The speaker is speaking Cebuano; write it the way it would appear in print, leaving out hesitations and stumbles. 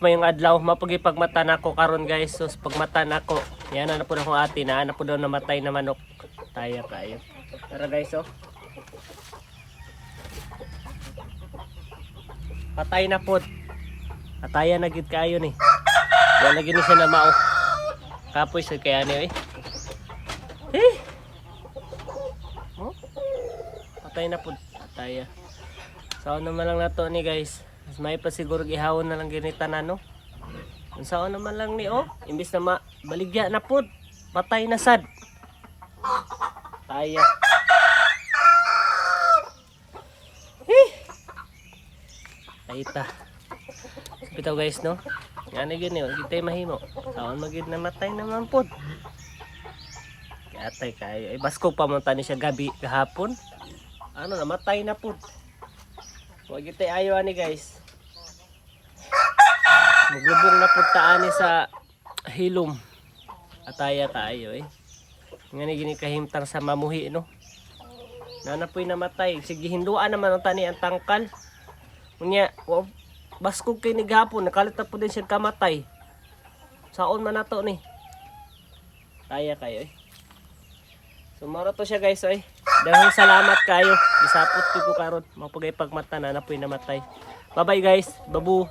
Mayong adlaw, mapagipagmata nako karon, guys. So pagmata nako, yan na po akong ate na na po daw namatay na manok. Taya kayo. Tara, guys, oh. Patay na po. Pataya na gid kayo ni. Wala gid ni siya na mao. Kapoy sa kaya ni eh. Eh. Oh. Patay na po. Pataya. So naman lang nato ni, guys. Mas may pa siguro gihawon na lang ginita na, no. Unsaon naman lang ni, oh, imbis na mabaligya na pud, patay na sad. Taya. Eh. Ayta. So, bitaw, guys, no. Nga na gyud ni, wala gyud tay mahimo. Saon man gyud, namatay naman pud. Katay kayo. Ay basko pa man tani siya gabi gahapon. Ano, namatay na pud. Wag gyud tay ayo ani, guys. Maglubong na pud ta ani sa hilom. Ataya kaayo eh. Nga ni gini kahimtang sa mamuhi, no. Nana po'y namatay. Sige, hinduan naman ang tani ang tangkal. Unya, wa baskog kay ni gahapon, nakalit na po din siya kamatay. Saon man nato ni. Kaya kayo eh. So mao to siya, guys, oy. Daghang salamat kayo. Gisapot ko karon. Mapagay pagmata na na po'y namatay. Bye bye, guys. Babu.